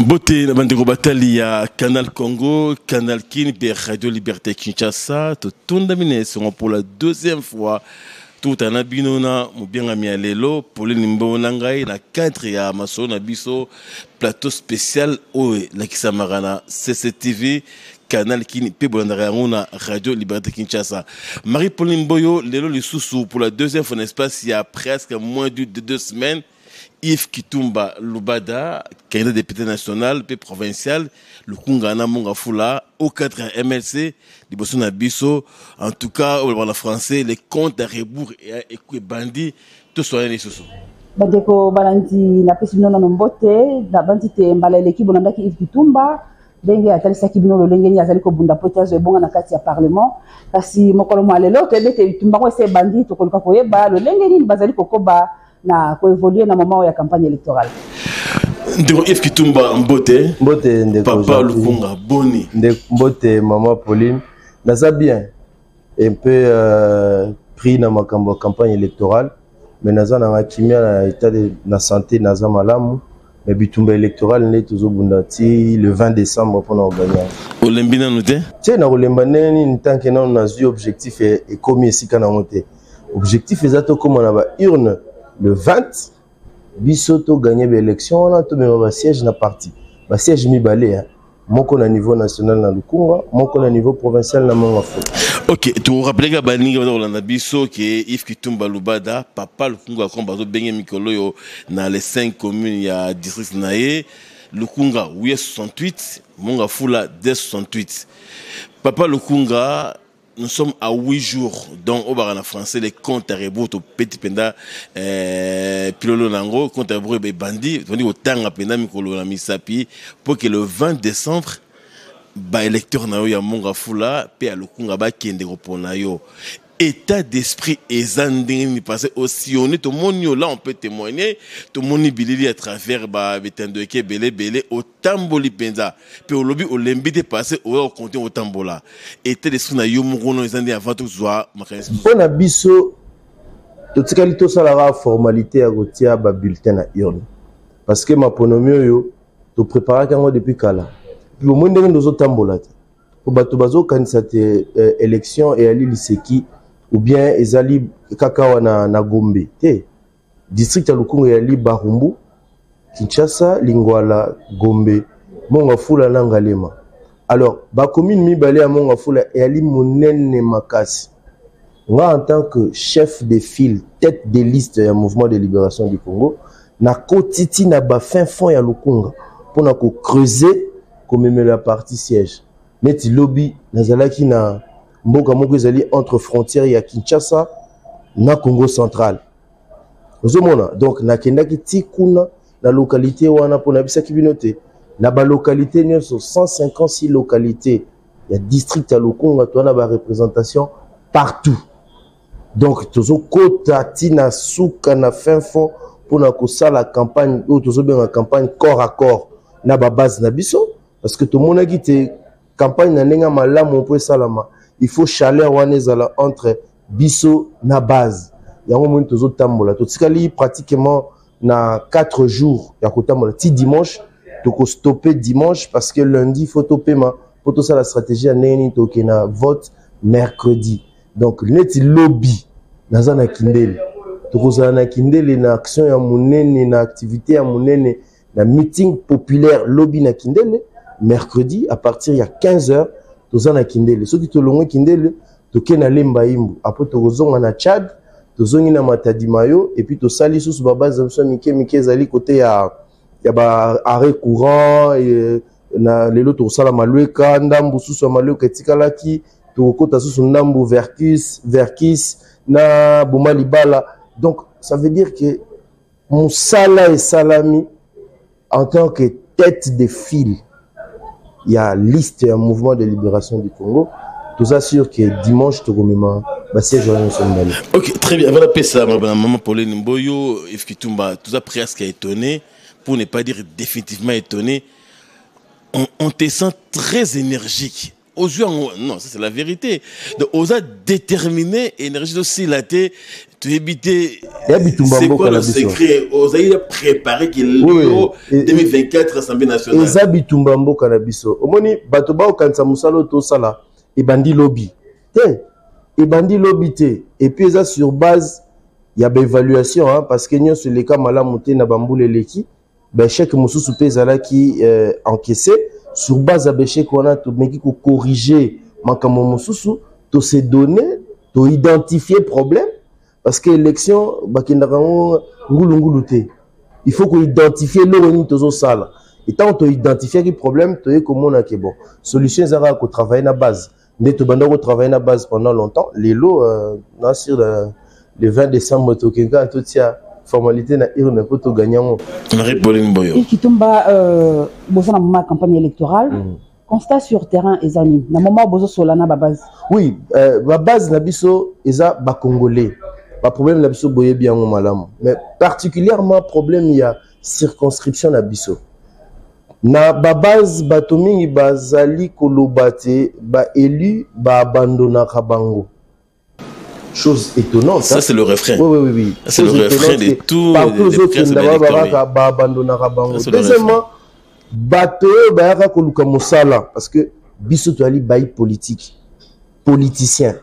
Mbote na bandeko batali ya Canal Congo, Canal Kin mpe Radio Liberté Kinshasa. Totondami na esengo pour la deuxième fois tokutana na bino na mobiangami ya lelo Pauline Mbongo na ngai na cadre ya masolo na biso plateau spécial oyo elakisamaka na CCTV Canal Kin mpe bolandaka yango na Radio Liberté Kinshasa. Marie Pauline Mboyo lelo lisusu pour la deuxième fois na espace ya presque moins de 2 semaines, Yves Kitumba Lubada, candidat député national mpe provincial Lukunga na Mont-Ngafula au cadre ya MLC liboso na biso. En tout cas, oyo na français, les comptes à rebours ebandi. Toswana lisusu. Bandeko balandi, napesi bino nano mbote. Nabandi te mbala eleki bolandaki Yves Kitumba ndenge atalisaki bino lolenge nini azali kobunda po ete azwa ebonga na kati ya parlement. Kasi mokolo mwa lelo toyebi ete bitumba yango esi ebandi. Tokoluka koyeba lolenge nini bazali kokoba na koévoluer na moment oyo ya campagne électorale. Ndeko Yves Kitumba, mbote. Mbote, ndeko. Papa Lukunga, boni? Mbote, mama Pauline. Naza bien, un peu pris na makambo ya campagne électorale, mais naza nanga kimia na état de na santé, naza malamu. Mais bitumba électorale nde tozobunda ti le 20 décembre mpona kogagner. Olembi nanu te? Tie na kolemba ndenge nini tant que nano nazwi objectif ekomi esika nango te? Objectif eza tokóma na baurne le 20, biso togagner baélection wana, tomema basiège na parti, basiège mibale, moko na niveau national na Lukunga, moko na niveau provincial na Mont-Ngafula. Ok, torappeler ka baningi baza kolanda biso ke Yves Kitumba Lubada, papa Lukunga, comme bazobenge mikolo oyo na les 5 communes ya district na ye, Lukunga 868, Mont-Ngafula 268. Papa Lukunga, nous sommes à 8 jours, donc oyo baka na français les comptes à rebours. Topeti mpenza pilolo nango, compte à rebours ebandi, tondi kotanga mpenza mikolo na misapi mpo ke le 20 décembre baélecteur na yo ya Mont-Ngafula mpe ya Lukunga bakende kopona yo. État d'esprit eza ndenge nini? Parce que osioni tomoni yo là, on peut témoigner, tomoni bilili à travers babetando eke ebele ebele, otamboli mpenza mpe olobi olembi te, parce oya okonte otambola. État d'esprit na yo moko no eza nde avant tozwa makanisi? Mpo na biso, totikali tosalaka formalité ya kotia babulletin na urne, parce que maponomi oyo topréparaki yango depuis kala. Mpe bomoi ndenge tozotambola te, po bato bazokanisa te élection eyali liseki ou bien ezali kaka awa na Gombe te. District ya Lukunga eyali Barumbu, Kinshasa, Lingwala, Gombe, Mont-Ngafula na Ngalema. Alors bacommune mibale ya Mont-Ngafula eyali monene makasi. Nga en tant que chef de file, tête de liste ya Mouvement de libération du Congo, nakoti ti na bafin fond ya Lukunga mpona kocreuser, komemela parti siège. Neti lobi nazalaki na mboka moko ezali entre frontière ya Kinshasa na Congo Central, ozomona. Donc nakendaki ti kuna na localité wana mpo nayebisaki bino te na balocalité nyonso, 156 localité ya district ya Lukunga, toza na bareprésentation partout. Donc tozokota ntina suka na fin fond mpona kosala campagne oyo tozobenga campagne corps à corps na babase na biso, parce que tomonaki te campagne na ndenge ya malamu mpo esalama, il faut chaleur wana ezala entre biso na base. Yango moni tozotambola, totikali pratiquement na 4 jours ya kotambola ti dimanche. Tokostoppe dimanche parce que lundi faut topema mpo tosala stratégie ya ndenge nini tokende na vote mercredi. Donc neti lobi naza na Kindele, tokozala na Kindele na action ya monene, na activité ya monene, na meeting populaire lobi na Kindele, mercredi à partir ya 15 heures toza na Kindele. Soki tolongwe Kindele, toke na Lemba Imbu, après tokozonga na Tchad, tozongi na Matadi Mayo et puis tosali lisusu babase na biso ya mike mike ezali kote ya ba arrêt courant. Na lelo tokosala Malweka, ndambu susu ya Malweka etikalaki, tokokota susu ndambu Verkis, Verkis na Boma Libala. Donc ça veut dire que mosala esalami en tant que tête de file ya liste ya Mouvement de libération du Congo. Toza sûr que dimanche tokomema basiège wana nyonso mibale. Ok, très bien. Voilà, pesa maman Pauline Mboyo. Yves Kitumba, toza presque étonné, pour ne pas dire définitivement étonné. On te sent très énergique. Ozwi yango, non, ça c'est la vérité. Donc oza déterminé, énergie tosila te. Toyebi te. Ya bitumba mboka na biso. Secret ozali préparé que lelo 2024 Assemblée nationale. Eza bitumba mboka na biso. Omoni bato baokanisa mosala oyo tosala ebandi lobi te, ebandi lobi te, et puis eza sur base ya baévaluation, hein, parce que nyonso eleka malamu te na bambula eleki. Baéchec mosusu mpe ezalaki encaissé. Sur base ya baéchec wana, tomeki kocorriger makambo mosusu, tose donner, toidentifier problème, parce que élection bakendaka yango ngulungulu te. Il faut koidentifier eloko nini tozosala. Et ntango toidentifiaki problème, toye komona ke bon, solution eza kaka kotravailler na base. Nde tobanda kotravailler na base pendant longtemps. Lelo na sur le 20 décembre, tokende kaka totia formalité na urne mpo toganye yango. Henri Pauline Boyo. Kitumba, boza na moment ya campagne électorale. Constat sur terrain eza nini na moment bozosola na babase? Oui, babase na biso eza bacongolais. Baproblème na biso boyebi yango malamu, mais particulièrement problème ya circonscription na biso. Na babase, bato mingi bazali koloba te baélu baabandonaka bango. Chose étonnante. Ça, c'est le refrain. Oui. C'est le refrain de tout. Partout ozokenda, babakaka baabandonaka bango. Deuxièmement, bato oyo bayaka koluka mosala, parce que biso toyali bayi politique, politicien,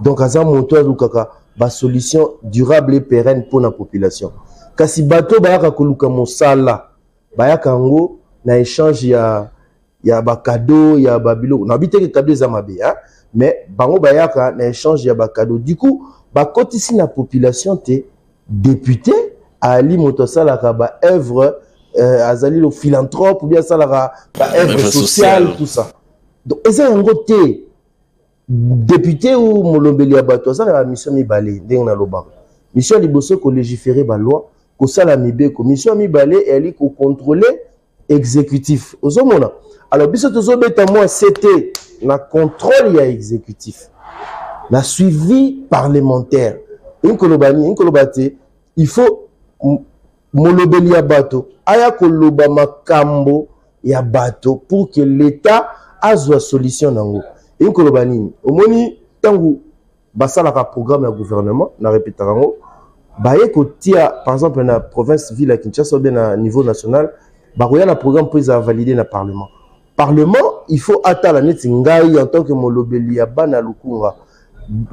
donc aza moto alukaka basolution durable et pérenne mpona population. Kasi bato bayaka koluka mosala, bayaka yango na échange ya bacadeau, ya babiloko. Nayebi te ke cadeau eza mabe, hein? Mais bango bayaka na échange ya bacadeau. Du coup bakotisi na population te député ali moto asalaka baœuvre, azali le philanthrope ou bien asalaka baœuvre sociale, tout ça. Donc eza yango te. Député ou molobeli ya bato aza na bamission mibale. Ndenge nalobaka, mission ya liboso, kolégiférer baloi, kosala mibeko. Mission ya mibale eyali kocontrôler exécutif. Ozomona, alors biso tozobeta mwa ct na contrôle ya exécutif, na suivi parlementaire. Enkoloba nini? Enkoloba te il faut molobeli ya bato aya koloba makambo ya bato pour que l'État azwa solution nango. Enkoloba nini? Omoni, ntango basalaka programme ya gouvernement, na répétaka yango, baye kotia par exemple na province, ville ya Kinshasa, ou bien na niveau national, bakoya na programme mpo ezala validé na parlement. Parlement, il faut atala neti ngai en tant que molobeli ya bana Lukunga,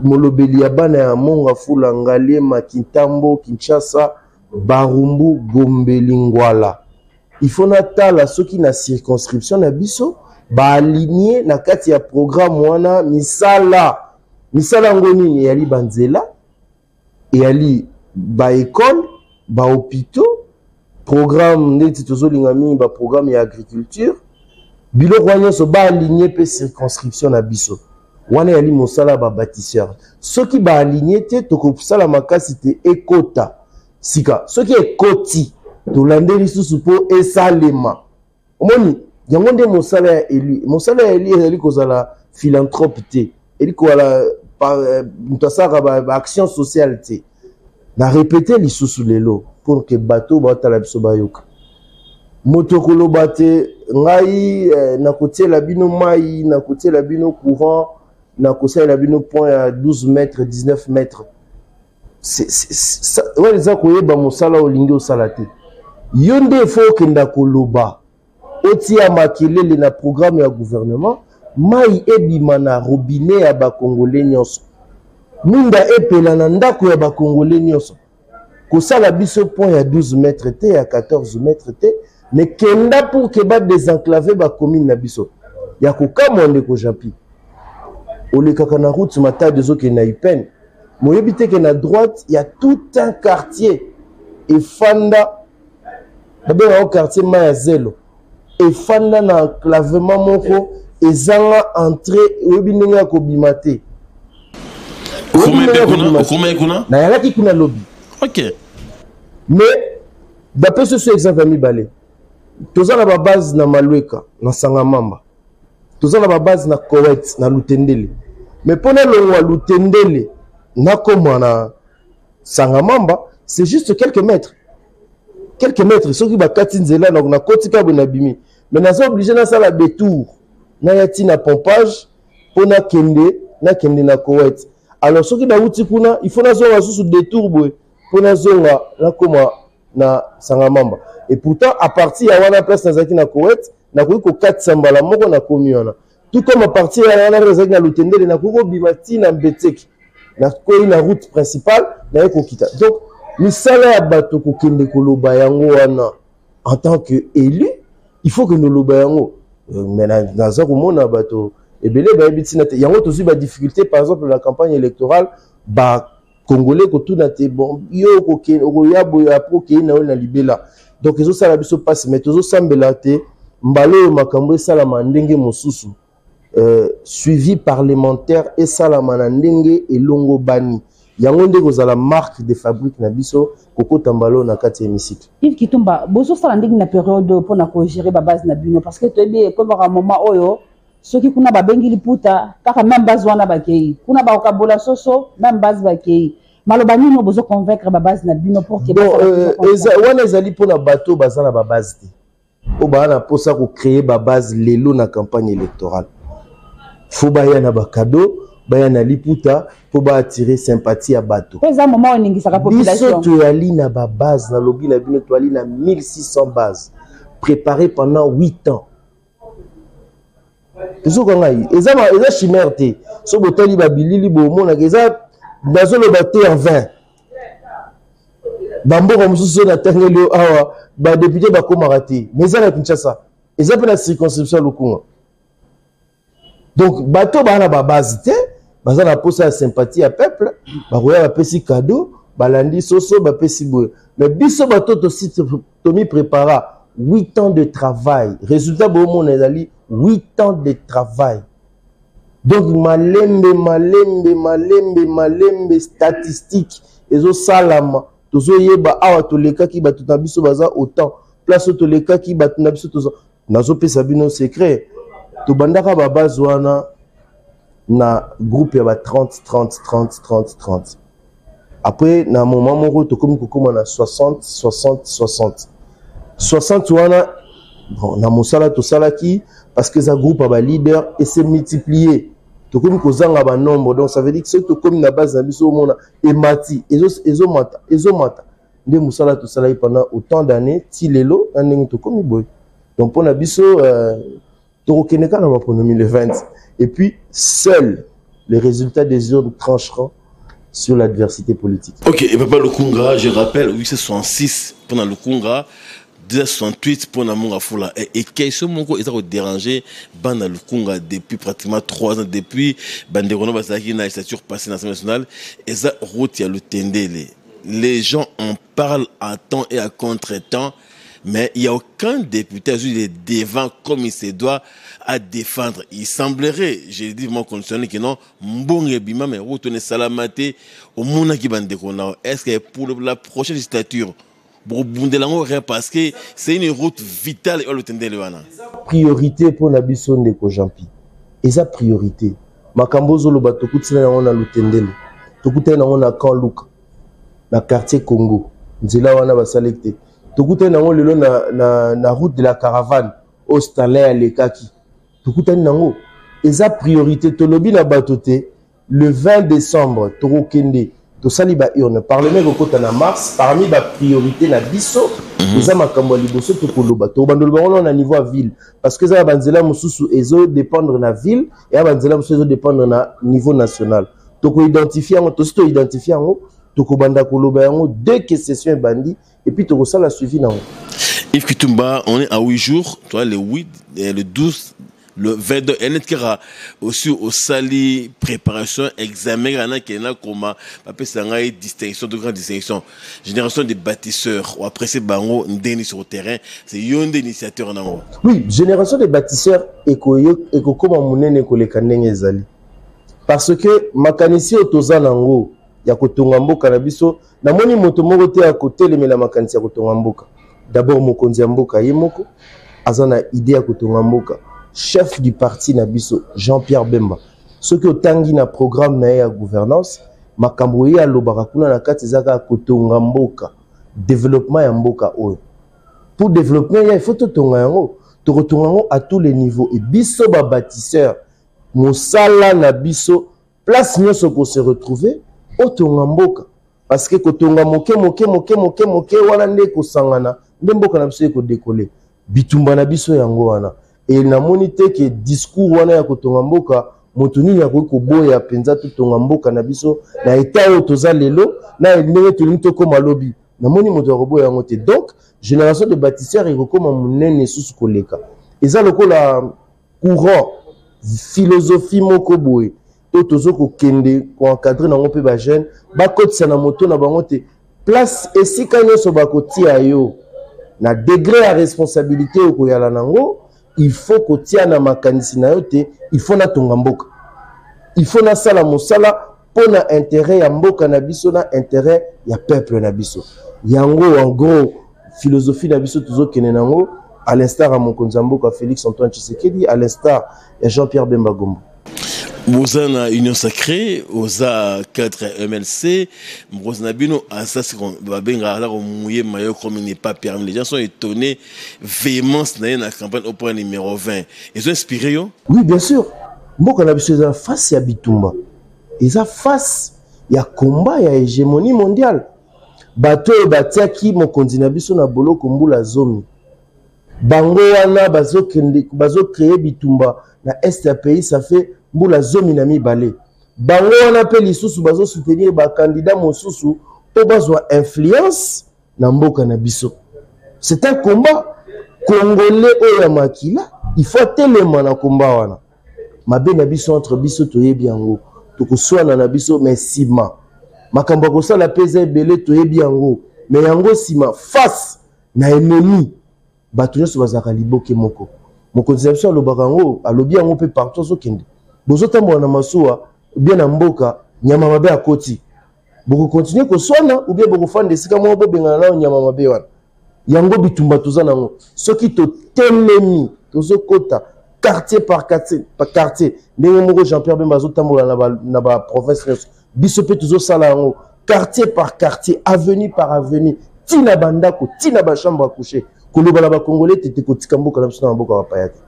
molobeli ya bana ya Monga Fula, Ngaliema, Kintambo, Kinshasa, Barumbu, Gombe, Lingwala, il faut natala soki na circonscription na biso baaligne na kati ya programme wana misala. Misala yango nini? Eyali banzela, eyali baécole, bahôpitaux, programme neti tozolinga mingi baprogramme ya agriculture. Biloko wana nyonso baaligne mpe circonscription na biso wana, eyali mosala ya babâtisseur. Soki baaligne te, tokosala makasi te ekota sika. Soki ekoti, tolande lisusu mpo esalema. Omoni, yango nde mosala ya élu. Mosala ya élu ezali kozala philanthrope te, eli kozala moto asalaka baaction sociale te. Na répété lisusu lelo pour que bato baotala biso bayoka. Moto koloba te ngai nakotiela bino mai, nakotiela bino courant, nakosalela bino pont ya 12 mètres, 19 mètres, wana eza koyeba mosala olingi osala te. Yo nde efo okenda koloba, otia makelele na programme ya gouvernement, mai ebima na robinet ya bakongole nyonso, mwinda epela na ndako ya bakongole nyonso. Kosala biso pont ya 12 mètres te, ya 14 mètres te, mais kenda pour ke badésenclave bacommune na biso. Ya kokamwa, ndeko Japi, olekaka na route Matadi, ozokende na Ipene, moyebi te ke na droite ya tout un quartier efanda, babengaka quartier Mai ya Zelo, efanda na enclavement moko ezanga entrée, oyebi ndenge ya kobima te. Nayalaki kuna lobi. Mais bapesi so exemple ya mibale. Toza na babase na Malweka, na Sangamamba, toza na babase na Kowet, na Lutendele. Mais mpo nalongwa Lutendele nakoma na Sangamamba, c'est juste quelques mètres, quelques mètres. Soki bakati nzela, nakoti kaka boye, nabimi. Mais naza obligé nasala détour, naya ntina pompage mpo nakende na Kowet. Alors soki nauti kuna, il faut nazonga susu détour boye mpo nazonga nakoma na Sangamamba. Et pourtant, à partir ya wana, place nazalaki na Koweït, nakoki kokatisa mbala moko, nakomi wana. Tout comme à partir ya wana nazalaki na Lutendele, nakoki kobima ntina Mbetseki, nakwei na route principale, naye kokita. Donc misala ya bato kokende koloba yango wana, en tant que élu, il faut que noloba yango. Mais naza komona bato ebele bayebi ntina te yango. Tozwi badifficulté, par exemple la campagne électorale, bacongolais kotuna te: bon, yo okoya boye, après okei na yo na libela. Donc ezosala biso mpasi, mais tozosambela te mbala oyo makambo esalama ndenge mosusu, suivi parlementaire esalama na ndenge elongo bani. Yango nde kozala marque de fabrique na biso kokota mbala oyo na kati ya hémicycle. Yves Kitumba, bozosala ndenge na période mpona kogérer babase na bino? Parce que toyebi ekomaka moment oyo, soki kuna babengi liputa, kaka même base wana bakei kuna, bakokabola soso, même base bakei. Maloba nini oyo bozoconvaincre babase na bino pour que bon, wana ezali mpona bato baza na babase te, oyo baa na mposa kocréer babase lelo na campagne électorale. Faut baya na bacadeau, baya na liputa mpo baattirer sympathie ya bato. Eza moment oningisaka population. Biso toyali na babase, nalobi na bino, toyali na 1600 bases préparées pendant 8 ans. Tozoka ngai, eza chimère te. So botali babilili, bomonaka eza, nazoloba te en 20. Bamboka mosusu oyo natangeli yo awa, badéputé bakomaka te, mais eza na Kinshasa, eza mpe na circonscription ya Lukunga. Donc bato baa na babase te, baza na posa ya sympathie ya peuple, bakoya, bapesi cadeau, balandi soso, bapesi boye. Mais biso bato tosi tomi prépara 8 ans de travail, résultat boomona ezali 8 ans de travail. Donc malembe malembe malembe malembe, statistique ezosalama, tozoyeba awa tolekaki bato na biso baza autant, place oyo tolekaki bato na biso toza. Nazopesa bino secret: tobandaka babase wana na groupe ya ba 30 30 30 30 30. Après, na moment moko, tokomi kokóma na 60 60 60 60 wana. Bon, na mosala tosalaki, parce que eza groupe ya baleader, ese multiplier, tokomi kozanga banombre. Donc ça veut dire que soki tokomi na base na biso, omona emati, ezomata, ezomata. Nde mosala tosalaki pendant autant d'années ti lelo na ndenge tokomi boye. Donc mpona biso, tokokende kaka na maponomi le 20, et puis seul les résultats des urnes trancheront sur l'adversité politique. Ok, et Papa Lukunga, je rappelle, 866 pour Lukunga, 268 pour Mont-Ngafula. Et question moko eza déranger bana Lukunga depuis pratiquement 3 ans, depuis bandeko na bazalaki na législature passée na Assemblée nationale, eza route ya Lutendele. Les gens en parlent à temps et à contre-temps, mais il n'y a aucun député à les devant comme il se doit à défendre. Il semblerait, j'ai dit mon conditionnel, que non, mbongo ebima, mais route esalama te, omonaki bandeko na. Est-ce que pour la prochaine législature, bobundela yango rien, parce que c'est une route vitale oyo Lutendele wana? Priorité mpona biso, ndeko Jean-Pi, eza priorité. Makambo ozoloba, tokutina yango na Lutendele, tokutani yango na Camp Luka, na quartier Congo, nzela wana basalaki te. Tokutani yango lelo na route de la Caravane oyo Stanley alekaki, tokutani yango. Eza priorité. Tolobi na bato te, le 20 décembre tokokende, tosali baurne. Parlement ekokota na mars. Parmi bapriorité na biso, eza makambo ya liboso tokoloba, tokobanda loba ngo na niveau ya ville, parce que eza na banzela mosusu ezodépendre na ville, eya banzela mosusu ezodépendre na niveau national. Tokoidentifie yango, tosi toidentifie yango, tokobanda koloba yango dès que session ebandi, et puis tokosala suivi nango. Yves Kitumba, on est à 8 jours, toi, le 8, le 12, le 22, et aussi osali préparation examen ana kena koma bapesa ngai distinction de grande distinction, génération des bâtisseurs, oapprécier bango ndeni sur le terrain, c'est yo nde initiateur nango? Oui, génération des bâtisseurs ekokóma monene koleka ndenge ezali, parce que makanisi oyo toza nango ya kotonga mboka na biso, namoni moto moko te ya kotelemela makanisi ya kotonga mboka. D'abord, mokonzi ya mboka ye moko aza na idée ya kotonga mboka. Chef du parti na biso, Jean-Pierre Bemba, soki otangi na programme na ye ya gouvernance, makambo ye alobaka kuna na kati eza kaka kotonga mboka, développement ya mboka oyo. Pour développement ya, il faut totonga yango, tokotonga yango à tous les niveaux. Et biso babâtisseur, mosala na biso Place nyonso ko se retrouver, otonga mboka. Parce que kotonga moke moke moke moke moke wana nde kosangana nde mboka na biso ekodekole. Bitumba na biso yango wana. E namoni te ke discours wana ya kotonga mboka, moto nini akoki koboya mpenza totonga mboka na biso na etat oyo toza lelo na ndenge tolingi tokóma lobi. Namoni moto akoboya yango te. Donc génération de bâtisseurs ekokóma monene susu koleka. Eza lokola courant, philosophie moko boye oyo tozo kokende koencadre nango mpe bajeune bakotisa na moto na bango te. Place esika nyonso bakotia yo na degré ya responsabilité oyo koyala nango, il faut kotia na makanisi na yo te il faut natonga mboka, il faut nasala mosala mpo na intérêt ya mboka na biso na intérêt ya peuple na biso. Yango en gros philosophie na biso tozokende nango, à l'instar ya mokonzi ya mboka Félix Antoine Tshisekedi, à l'instar ya Jean-Pierre Bemba Gombo. Boza na Union Sacrée, oza cadre MLC, mokonzi na bino aza babengaka aza komuye mayo comme il n'est pas permis. Les gens sont étonnés, véhémence na ye na campagne au point numéro 20. Ils ont inspiré yo? Oui, bien sûr. Mboka na biso eza face ya bitumba, eza face ya combat ya hégémonie mondiale. Bato oyo batiaki mokonzi na biso na boloko mbula 10, bango wana bazokende bazocréer bitumba na est ya pays, ça fait mbula 12. Bango wana mpe lisusu bazosoutenir bacandidat mosusu mpo bazwa influence na mboka na biso. C'est un combat congolais oyo ya makila, il faut atelema na combat wana. Mabe na biso entre biso toyebi yango, tokoswana na biso, mais nsima makambo ya kosala mpe eza ebele, toyebi yango, mais yango nsima face na ennemi bato nyonso bazalaka liboke moko. Mokonzi na biso alobaka yango, alobi yango mpe partout azokende. Bozotambola na masuwa bien na mboka, nyama mabe akoti, bokokontinue koswana ou bien bokofanda esika moko bobengana nao nyama mabe wana. Yango bitumba toza nango. Soki totelemi, tozokota quartier par quartier, par quartier, ndenge moko Jean-Pierre Bemba azotambola na baprovince nyonso, biso mpe tozosala yango quartier par quartier, avenue par avenue, ntina bandako, ntina bachambre à coucher, koloba na bakongolais te tekotika mboka na biso na mboka bapaya te,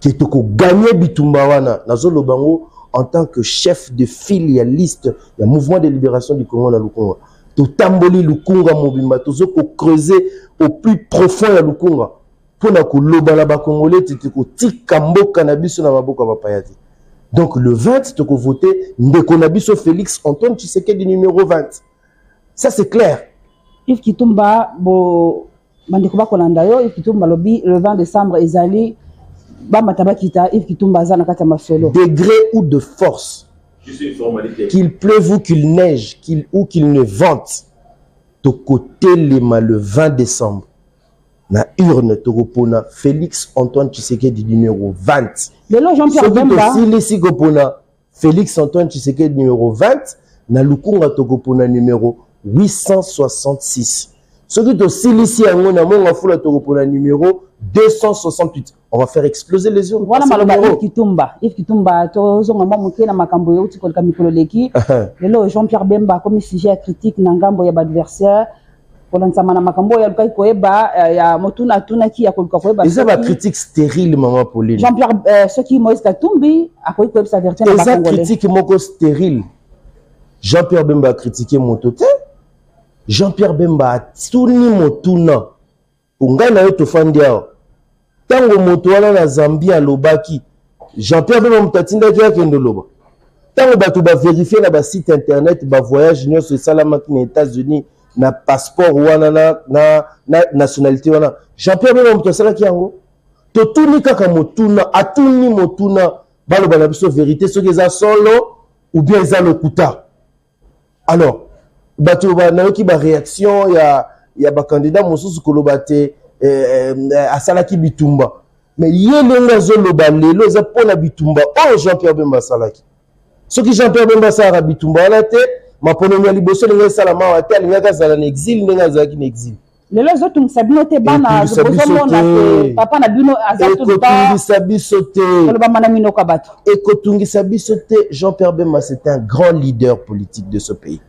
ke tokoganye bitumba wana. Nazoloba yango en tant que chef de file ya liste ya Mouvement de libération du Congo na Lukunga. Totamboli Lukunga mobimba, tozokocreuser au plus profond ya Lukunga mpona koloba na bakongolais te tekotika mboka na biso na maboko ya bapaya te. Donc le 20 tokovote ndeko na biso Félix Antoine Tshisekedi numéro 20, ça c'est clair. Yves Kitumba, bo bandeko bakolanda yo, Yves Kitumba alobi le 20 décembre ezali bamata bakita, Yves Kitumba aza na kati ya masolo. De gré ou de force, qu'il pleuve ou qu'il neige, qu'il ou qu'il ne vente, tokotelema le 20 décembre na urne, tokopona Félix Antoine Tshisekedi numéro 20. Lelo Jean-Pierre Soki Bemba tosilisi kopona Félix Antoine Tshisekedi numéro 20 na Lukunga, tokopona numéro 866. Soki tosilisi yango na Mont Ngafula, tokopona numéro 268. On va faire exploser les urnes. Wana maloba Yves Kitumba. Yves Kitumba, tozonga mwa moke na makambo euti koleka mikolo leki. Lelo Jean-Pierre Bemba akomi sujet ya critique na ngambo ya baadversaire, kolandisama na makambo oyo alukaki koyeba ya motuna atunaki ya koluka koyeba. Eza bacritique stérile, mama Pauline. Jean-Pierre, soki Moïse Katumbi akoki koyebisa vérité na Eza bakongolais. critique moko stérile. Jean-Pierre Bemba acritique moto te. Jean-Pierre Bemba atuni motuna. Po ngai na yo tofandi awa, ntango moto wana na Zambie alobaki, Jean-Pierre Bemba moto atindaki akende oloba. Ntango bato baverifie na basite internet, bavoyage nyonso esalamaki na États-Unis na passeport wana na nationalité wana, Jean-Pierre Bemba moto asalaki yango. Totuni kaka motuna, atuni motuna, baloba na biso vérité soki eza solo ou bien eza lokuta. Alors bato nayoki baréaction ya bacandidat mosusu koloba te asalaki bitumba, mais ye ndenge azoloba lelo eza mpona bitumba oyo Jean-Pierre Bemba asalaki. Soki Jean-Pierre Bemba asalaka bitumba wana te, maponomi ya liboso ndenge esalama awa te, alingaki azala na exil ndenge azalaki na exil. Lelo ezotungisa bino te bana? Etungisa biso Bozomona te. te papa na bino aza tout le temps Ekotungisa biso te. kolobama na minoko ya bato? Ekotungisa biso te. Jean-Pierre Bemba, c'est un grand leader politique de ce pays.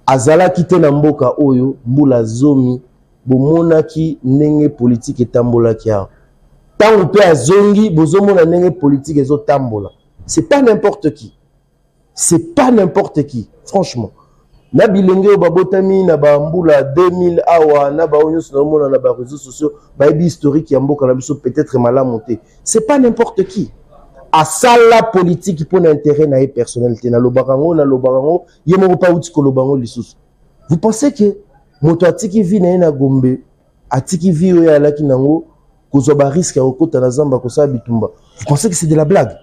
Azalaki te na mboka oyo mbula 10, bomonaki ndenge politique etambolaki awa. Ntango mpe azongi, bozomona ndenge politique ezotambola. C'est pas n'importe qui. C'est pas n'importe qui, franchement. Na bilenge oyo babotami na bambula 2000 awa, na baoyo nyonso naomona na baréseaux sociaux, bayebi historique ya mboka na biso peut-être malamu te. C'est pas n'importe qui. Asala politique mpo na intérêt na ye personnel te. Nalobaka yango, nalobaka yango, ye moko mpe auti koloba yango lisusu. Vous pensez que moto atiki vie na ye na Gombe, atiki vie oyo alaki nango, kozwa barisque ya kokota na zamba, kosala bitumba, vous pensez que c'est de la blague?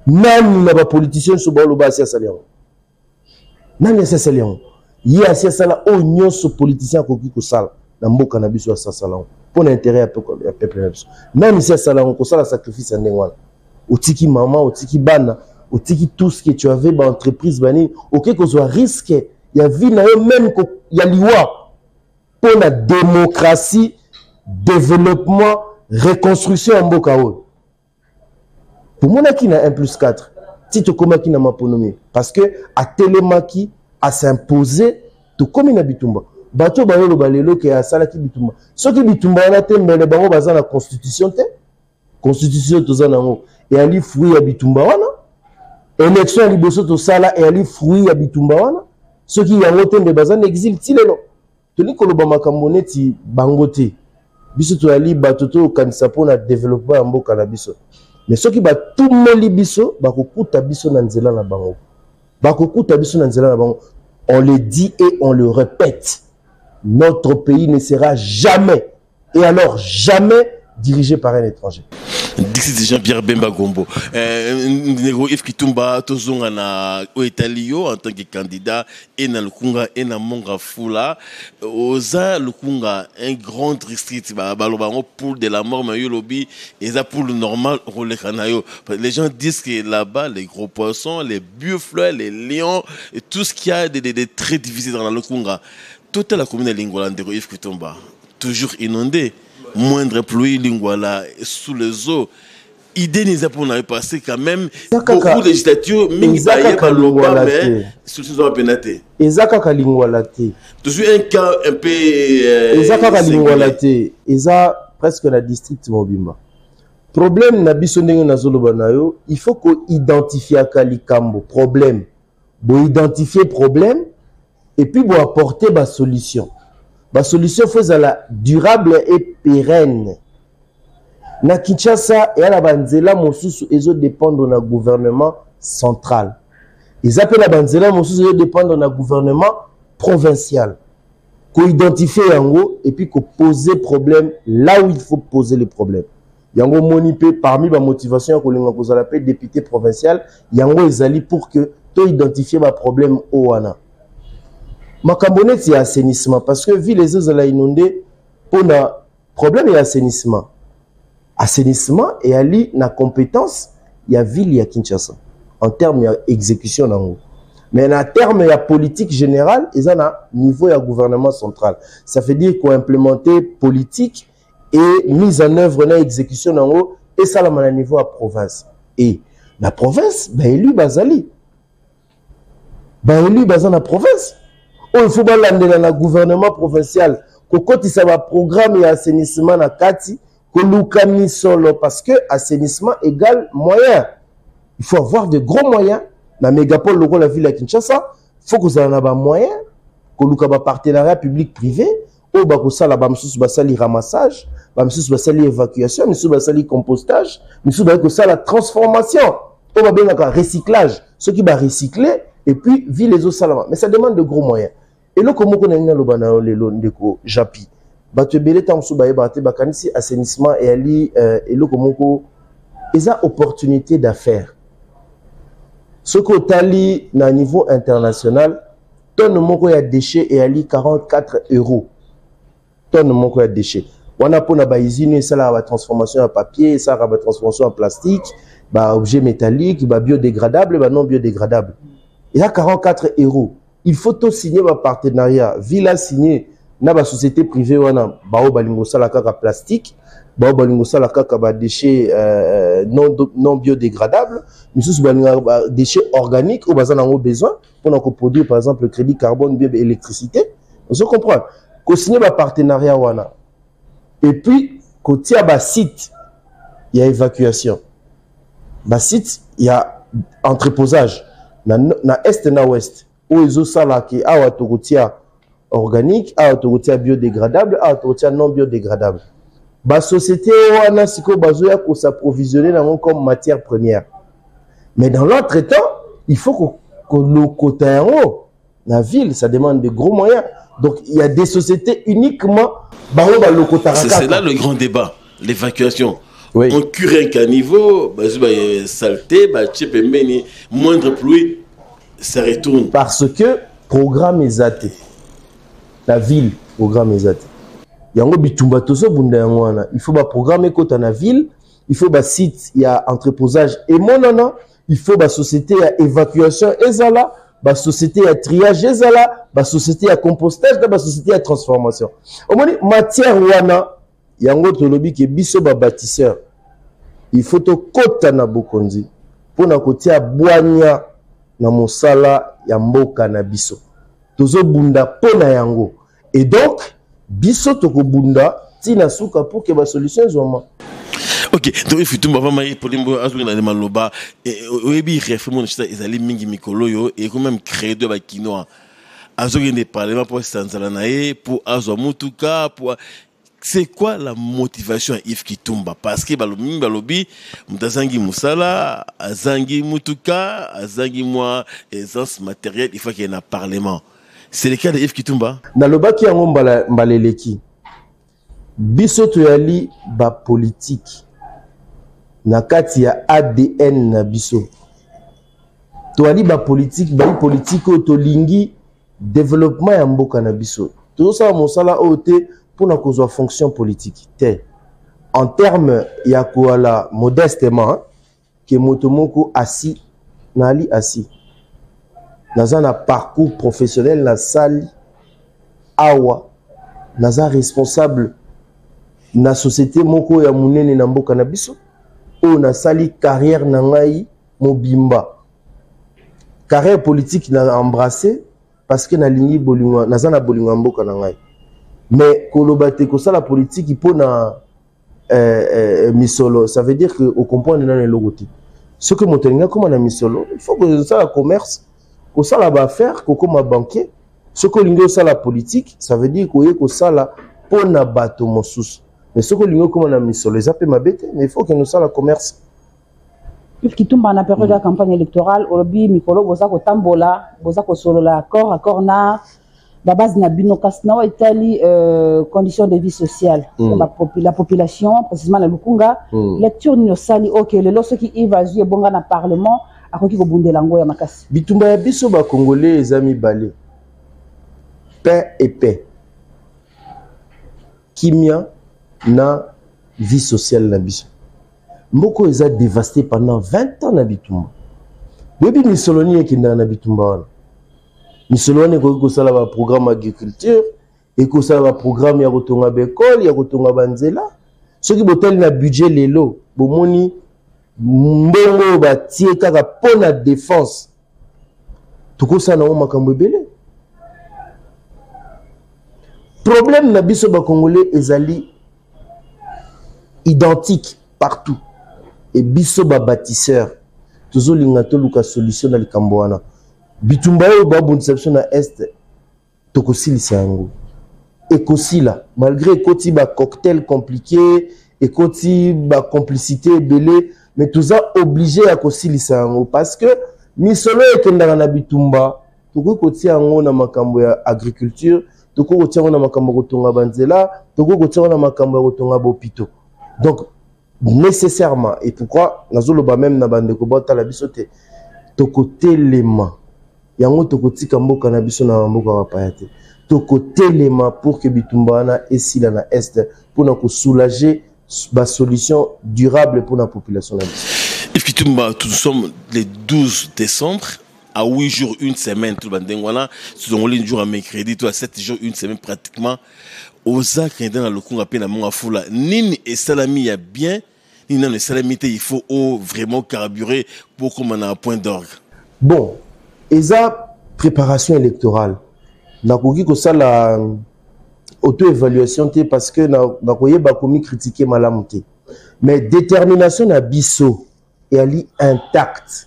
Nani na bapoliticien nyonso baoloba asi asali yango? Nani asi asali yango? Ye asi asala oyo nyonso politicien akoki kosala na mboka na biso. Asi asala yango mpo na intérêt ya peuple na biso. Nani si asala yango, kosala sacrifice ya ndenge wana? Otiki mama, otiki bana, otiki tout ce que tu avais, baentreprise, banini, oke kozwa risque ya vie na yo, même ya liwa, mpo na démocratie, développement, reconstruction ya mboka oyo. Tomonaki na 1 plus 4 ti tokomaki na maponomi, parce que atelemaki, as'impose. Tokomi na bitumba. Bato bayoloba lelo ke asalaki bitumba, soki bitumba wana te, mbele bango baza na constitution te. Constitution toza nango eyali fruit ya bitumba wana. Élection ya liboso tosala eyali fruit ya bitumba wana. Soki yango te, nde baza na exil ti lelo. Tolingi koloba makambo neti bango te. Biso toyali bato toyokanisa mpona développement ya mboka na biso. Mais soki batumeli biso, bakokuta biso na nzela na bango, bakokuta biso na nzela na bango. On le dit et on le répète, notre pays ne sera jamais et alors jamais dirigé par un étranger. Dixit Jean-Pierre Bemba Gombo. Ndeko Yves Kitumba, tozonga na oyo etali yo en tant que candidat e na Lukunga e na Mont-Ngafula. Oza Lukunga, un grand district, baloba yango poule de la mort, mais yo lobi eza poule normal, okoleka na yo. Les gens disent que là-bas, les gros poissons, les buffles, les lions, et tout ce qu'il y a de très difficile dans la Lukunga. Toute la commune de Lingwala, ndeko Yves Kitumba, toujours inondée. Moindre pluie, Lingwala sous les eaux. Idée n'est pas pour passer quand même beaucoup de législatures mingi baye baloba, mais solution eza pena te. Eza kaka Lingwala te. Tozwi un cas un peu Eza kaka Lingwala te, eza presque na district mobimba. Problème na biso, ndenge nazoloba na yo, il faut koidentifiaka likambo, problème. Boidentifie problème et puis boapporter basolution. Basolution faut ezala durable et pérenne. Na Kinshasa, eya na banzela mosusu ezodépendre na gouvernement central, eza mpe na banzela mosusu ezodépendre na gouvernement provincial. Koidentifie yango et puis koposer problème là où il faut poser le problème. Yango omoni mpe parmi bamotivation ya kolinga kozala mpe député provincial, yango ezali pour que toidentifie baproblème oyo wana, makambo neti ya assainissement, parce que ville ezozala inondé mpona problème ya assainissement. Assainissement eyali na compétence ya ville ya Kinshasa en terme ya exécution nango, mais na terme ya politique générale, eza na niveau ya gouvernement central. Ça veut dire koimplémenter politique et mise en œuvre na exécution nango esalama na niveau ya province. Et na province, baélu bazali, baélu baza na province oyo, il faut balandela na gouvernement provincial kokotisa baprogramme ya assainissement na kati, koluka misolo, parce que assainissement égale moyen. Il faut avoir de gros moyens. Na mégapole lokola ville ya Kinshasa, faut kozala na bamoyen, koluka bapartenariat public privé oyo bakosala. Bamosusu basali ramassage, bamisusu basali évacuation, misusu basali compostage, misusu bayi kosala transformation oyo babengaka recyclage. Soki barecycle et puis ville ezosalama, mais ça demande de gros moyens. Eloko moko nalingi naloba na yo lelo, ndeko Japi, bato ebele ntango mosusu bayebaka te, bakanisi assainissement eyali eloko moko eza opportunité d'affaires. Soki otali na niveau international, tonne moko ya déchet eyali 44 euros, tonne moko ya déchet wana, mpona bausine esalaka batransformation ya papier, esalaka batransformation ya plastique, baobjet métallique, babiodégradable, banon biodégradable, eza 44 euros. Il faut tosigner bapartenariat, ville asigné na basociété privée wana, bao balingi kosala kaka plastique, bao balingi kosala kaka badéchet non biodégradable, misusu balingaka badéchet organique oyo baza nango besoin mpona koproduire par exemple crédit carbone, bien électricité. Ozo comprendre, kosigner bapartenariat wana et puis kotia basite ya évacuation, basite ya entreposage. Na est na ouest, oyo ezosala ke awa tokotia organique, awa tokotia biodégradable, awa tokotia non biodégradable. Basociété wana sikoyo bazoya kos'approvisionner nango comme matière première. Mais dans l'autre temps, il faut kolokota yango na ville, ça demande de gros moyens. Donc il y a des sociétés uniquement bango balokotaka. C'est là le grand débat, l'évacuation. On cure un caniveau, bazwi ba saleté, batie pembeni, moindre pluie, ça retourne. Parce que programme eza te na ville, programme eza te. Yango bitumba tozobunda yango wana. Il faut baprogramme ekota na ville, il faut basite ya entreposage emonana, il faut basociété ya évacuation ezala, basociété ya triage ezala, basociété ya compostage na basociété ya transformation. Omoni matière wana, yango tolobi ke biso babâtisseur, il faut tokɔta na bokonzi mpona kotia bwanya na mosala ya mboka na biso. Tozobunda mpo na yango et donc biso tokobunda ntina suka pour ke basolution ezwama. Ok, donc Yves Kitumba, vraiment polimbo azongi na maloba. Oyebi, réforme ezali mingi mikolo oyo, ekomi même credo ya bakinois: azokende parlement mpo asanzala na ye, mpo azwa mutuka, mpo c'est quoi la motivation ya Yves Kitumba? Parce que balobi mingi, balobi moto azangi mosala, azangi mutuka, azangi mwa aisance matérielle, il faut qu'il y ait na parlement. C'est le cas de Yves Kitumba? Nalobaki yango mbala, mbala eleki. Biso toyali bapolitike na kati ya ADN na biso. Toyali bapolitike, bayi politike oyo tolingi développement ya mboka na biso. Tozosala mosala oyo te mpona kozwa fonction politique te. En terme ya koala modestement ke moto moko asi naali asi naza na parcours professionnel, nasali awa, naza responsable na société moko ya monene na mboka na biso oyo. Nasali carrière na ngai mobimba. Carrière politique na embrassé parce que nalingi bolingo, naza na bolingo ya mboka na ngai. Mais koloba te kosala politique mpona misolo, ça veut dire que ocomprendre nano eloko te. Soki moto alingi akóma na misolo, il faut kosala commerce, kosala baaffaire, kokóma banquier. Soki olingi osala politique, ça veut dire koye kosala mpona bato mosusu. Mais soki olingi okóma na misolo, eza mpe mabe te, mais il faut okende osala commerce. Yves Kitumba, na période ya campagne électorale, olobi mikolo boza kotambola, boza kosolola accord accord na babase na bino. Kasi na oyo etali condition de vie sociale la population, précisément na Lukunga, lecture nini osali? Ok, lelo soki Yves azwi ebonga na parlement, akoki kobundela yango ya makasi? Bitumba ya biso bacongolais eza mibale: paix et paix, kimia na vie sociale na biso. Mboka oyo eza dévasté pendant 20 ans na bitumba. Boyebi misolo nini ekendaka na bitumba wana? Misolo wana ekoki kosala baprogramme agriculture, ekosala baprogramme ya kotonga baekole, ya kotonga banzela. Soki botali na budget lelo, bomoni mbongo oyo batie kaka mpo na défense, tokosala nango makambo ebele. Problème na biso bacongolais ezali identique partout e biso babâtisseur tozolinga toluka solution na likambo wana. Bitumba oyo babundisa biso na est, tokosilisa yango, ekosila malgré ekoti bacocktail compliqué, ekoti bacomplicité ebele, mais toza obligé ya kosilisa yango parce que misolo ekendaka na bitumba, tokoki kotia yango na makambo ya agriculture, tokoki kotia yango na makambo ya kotonga banzela, tokoki kotia yango na makambo ya kotonga bahôpitaux. Donc nécessairement, et pourquoi nazoloba même na bandeko baotala biso te, tokotelema yango, tokotika mboka na biso na mboka bapaya te. Tokotelema pour que bitumba wana esila na est, mpona kosoulager, basolution durable mpona population na biso. Yves Kitumba, nous sommes le 12 décembre, à 8 jours, une semaine, tout le monde wana, tozongoli jour à mercredi, to à 7 jours, une semaine pratiquement. Oza candidat na Lukunga mpe na Mont Ngafula. Nini esalami ya bien, nini nano esalami te? Il faut o vraiment carburer pour koma na point d'orgue. Bon, eza préparation électorale. Nakoki kosala auto-évaluation te parce que nakoyeba komi critiquer malamu te. Mais détermination na biso eyali intacte.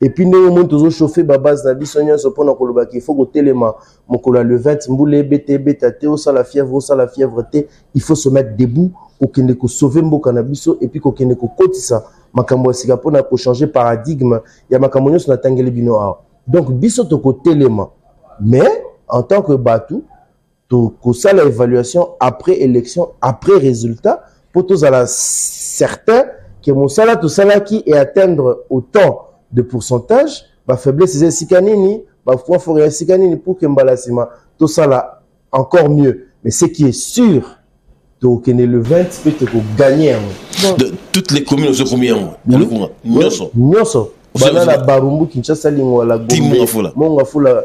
Et puis ndenge omoni tozochauffe babase na biso nyonso mpona kolobaka il faut kotelema mokolo ya le 20, mbula ebeta ebeta te, osala fièvre osala fièvre te, il faut se mettre debout, kokende kosauve mboka na biso et puis kokende kokotisa makambo ya sika mpona kochanger paradigme ya makambo nyonso natangeli bino awa. Donc biso tokotelema, mais en tant que bato tokosala évaluation après élection, après résultat, mpo tozala certain ke mosala tosalaki et atteindre autant de pourcentage, bafaiblesse eza esika nini, bapoint fort ya esika nini, pour ke mbala nsima tosala encore mieux. Mais ce qui est sûr, tokokende le 20 mpe tokoganye yango. De toutes les communes ozokomi yango Lukunga nyonso? Nyonso, bana na Barumbu, Kinshasa, Lingwala, Ti Mont-Ngafula. Mont-Ngafula,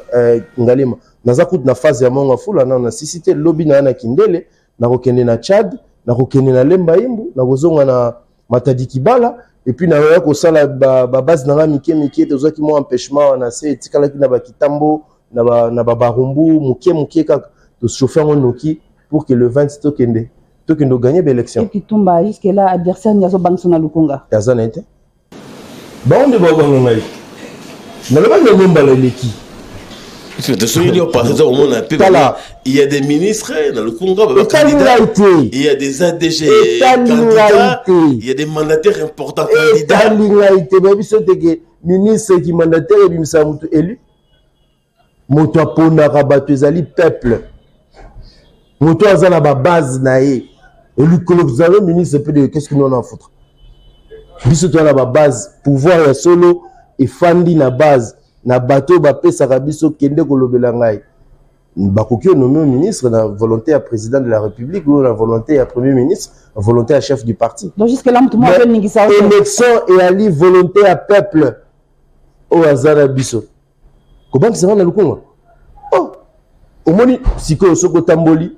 Ngalema. Naza kutu na phase ya Mont-Ngafula nano nasisi te. Lobi na ya na Kindele, nakokende na Tchad, nakokende na Lemba Imbu, nakozonga na Matadi Kibala et puis nakoya kosala babase na nga mike mike. Tozwaki mwa empêchement na se, etikalaki na bakitambo na babarumbu moke moke kaka. Tochauffe yango noki pour que le 20 tokende oganye baélection. Yves Kitumba, jusque là adversaire nini azobangisa na Lukunga? Aza na ye te. Bango nde baobanga ngai. Nalobaki yango mbala eleki. Soki yo passé ça, omona mpe Tala. il y a des ministres na Lukunga, Etali ngai te. il y a des ADG Etali ngai candidats, te. il y a des mandataires importants candidats. Etali ngai te. Bayebi so te ke ministre ki mandataire ebimisaka moto élu. Moto aponaka bato ezali peuple. Moto aza na babase na ye, olukolozalo ministre mpe de qu'est-ce que nous on en foutre. Biso toza na babase, pouvoir ya solo efandi na base na bato oyo bapesaka biso. Kende kolobela ngai, bakoki onomme ministre na volonté ya président de la République ou na volonté ya premier ministre, na volonté ya chef du parti. Donc jusque là moto moko azoningisa yo te? Élection eyali volonté ya peuple oyo aza na biso. Kobangisa nga na Lukunga, oh, omoni sikoyo soki otamboli,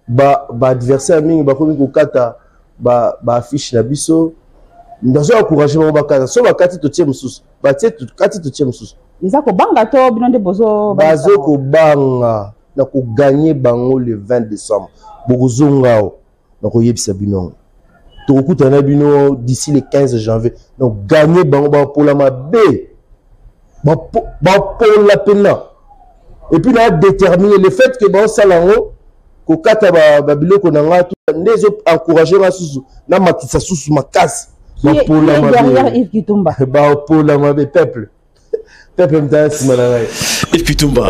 baadversaire mingi bakomi kokata baaffiche na biso. Nazo encourage bango bakata. So bakati, totie mosusu. Batie, kati, totie mosusu. Eza kobanga to bino nde bozo Bazo kobanga na koganye bango le 20 décembre. Bokozonga awa, nakoyebisa bino yango. Tokokutana na bino d'ici le 15 janvier. Donc ganye bango, bapola mabe, bapola mpena. Et puis na déterminer le fait que baosala yango, kokata babiloko na nga nde ezo encourage nga susu namatisa susu makasi. Bapola mabe, bapola mabe. Peuple, peuple mutaya nsima na ngai. Et puis Tumba,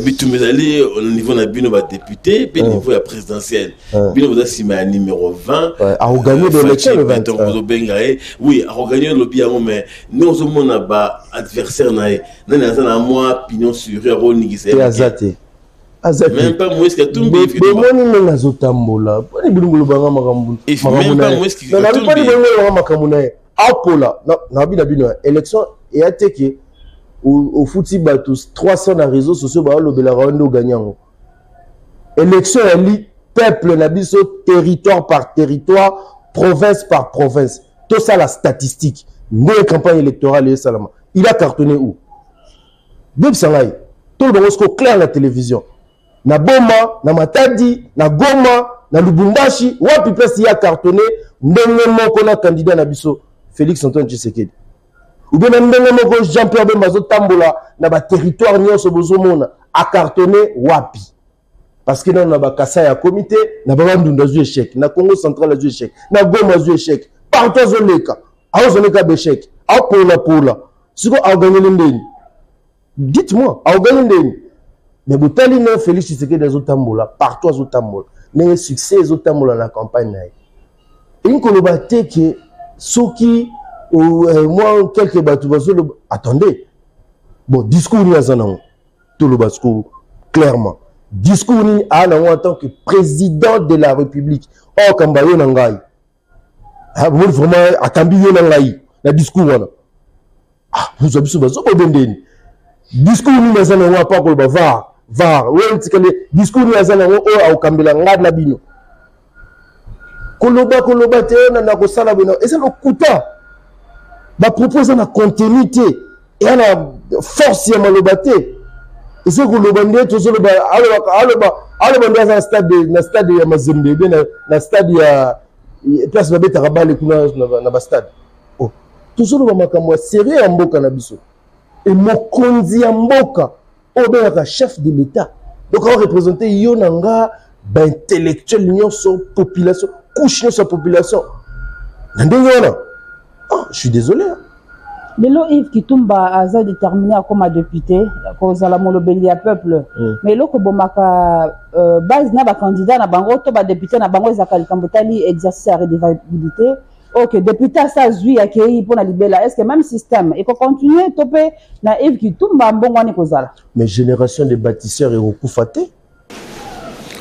bitumba ezali au niveau na bino badéputé mpe niveau ya présidentielle. Bino boza nsima ya numéro 20. Akoganye baélection le 20. Ozobenga ye, oui, akoganye, olobi yango, mais nde ozomona baadversaire na ye, nani aza na mwa pignon sur rue akoningisa? Te, aza te, aza te. Même pas Moïse Katumbi? Bomoni ndenge azotambola, mponi bino bolobanga makambo mponi bolobanga makambo na ye, apola. Nabi na bino, élection eya te ke ofuti bato 300 na réseaux sociaux baolobelaka yo nde oganye yango. Élection yali peuple na biso, territoire par territoire, province par province, tosala statistique ndenge campagne électorale esalama. Il a cartonné où? Bebisa ngai, toloba ngo siko clair na télévision: na Boma, na Matadi, na Goma, na Lubumbashi, wapi place ya cartonné ndenge moko na candidat na biso Félix Antoine Tshisekedi, ou bien na ndenge moko Jean Pierre Bemba azotambola na baterritoire nyonso, bozomona acartonné wapi? Parce que nano na Bakasai akomi te, na Babandundu azwi échec, na Congo Central azwi échec, na Goma azwi échec, partout azoleka aozoleka baéchec, aopolapola. Sikoyo aoganyeli ndeni? Dites-moi, aoganye ndeni? Mais botali ndenge Félix Tshisekedi azotambola partout, azotambola ndenge succès ezotambola na campagne na ye. Elingi koloba te ke soki mwa quelque bato bazoloba. Attendez, bon, discours nini aza nango? Toloba sikoyo clairement, discours nini aa nango en tant que président de la République oyo akamba yo na ngai? Bomoni vraiment akambi yo na ngai na discours wana? Ah, bozwa biso bazobobe ndeni. Discours nini aza nango apa koloba var var oyo etikali? Discours nini aza nango oyo akokambela ngai na bino? Koloba koloba te oyo na kosala boye eza lokuta. Bapropos eza na contenu te, eya na force ya maloba te. Eza koloba nde tozoloba, aloba aloba nde aza na stade, na stade ya Mazembe ebe na stade ya place babetaka bale kuna na bastade. Oh. Tozoloba makambo ya sérieux ya mboka na biso. E mokonzi ya mboka oyo obengaka chef de l'État, donc aoreprésente yo na nga, baintellectuel nyonso, population, couche nyonso ya population na ndenge wana. Ah, je suis désolé, hein. Lelo Yves Kitumba aza déterminé akoma député, kozala molobeli ya peuple. Mais eloko ebomaka base na bacandidat na bango to badéputé na bango ezalaka likambo etali exercice ya redevabilité. Ok, député asa azwi, akei mpona libela. Est ce que même système ekocontinue to mpe na Yves Kitumba mbongo wana ekozala? Mais génération de bâtisseurs ekokufa te.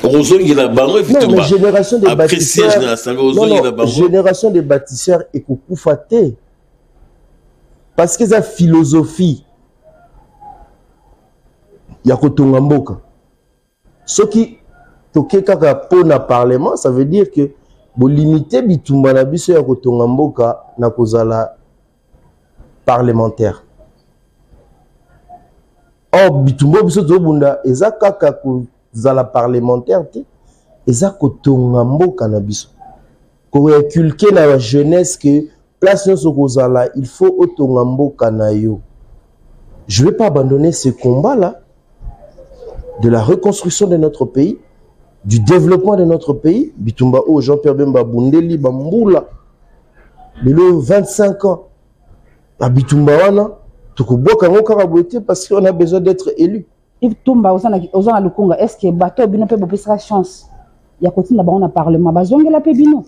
Okozongela bango. Non, mais génération de bâtisseurs, non, non, génération de bâtisseurs ekokufa te, parce que eza philosophie ya kotonga mboka. Soki toke kaka mpo na parlement, ça veut dire que bolimite bitumba na biso ya kotonga mboka na kozala parlementaire. Or bitumba oyo biso tozobunda eza kaka kozala parlementaire te, eza kotonga mboka na biso, koinculquer na ba jeunesse que place nyonso kozala, il faut otonga mboka na yo. Je vais pas abandonner ce combat là de la reconstruction de notre pays, du développement de notre pays. Bitumba oyo Jean-Pierre Bemba bundeli bambula, lelo 25 ans ba bitumba wana, tokobwaka yango kaka boye te parce qu'on a besoin d'être élu. Yves Tumba, oza na Lukunga. Est ce que bato oyo bino mpe bopesaka chance ya kotinda bango na parlement bazongela mpe bino?